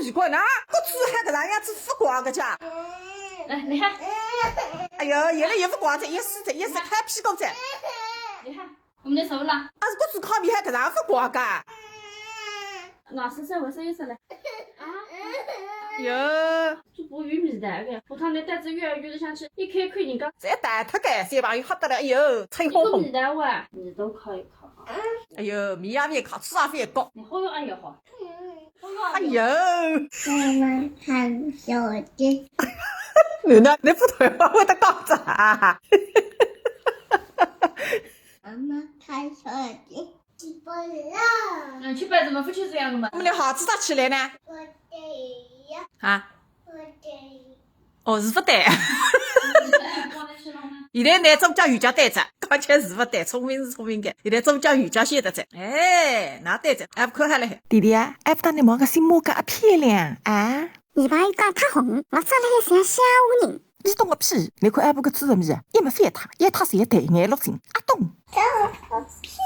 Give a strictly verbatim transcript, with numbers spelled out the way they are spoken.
奇怪，哪个子还搿能样子勿乖个家？来，你看，哎哟，现在也勿乖哉，也是哉，也是拍屁股哉。你看，我们的手了，啊，搿子看你还搿能勿乖个？老师再我说一次来。啊，哟，这不有味道个，我看那袋子越来越像是一开口人家，侪淡脱个，小朋友吓得了，哎哟，吹哄哄。味道哇，你都可以考啊。哎哟，面也勿看，嘴也勿讲。你好用哎呀好，好用哎哟，妈妈看手机，囡囡，侬普通话会得讲啥？妈妈看手机，直播了。嗯，去摆怎么不去这样的嘛我？们的孩子咋起来呢？我得呀，啊，我得。哦，是勿对。光在吃了吗？现在拿中介语家对着，刚才是勿对，聪明是聪明个，现在中介语家晓得着。哎，那对着，还勿看下来。弟弟啊，还勿当你望个新马甲啊漂亮啊？尾巴一挂太红，我长得也像小人。你懂个屁！你看阿婆个猪肉米啊，一没翻脱，一塌三对眼落睛，阿懂。看我屁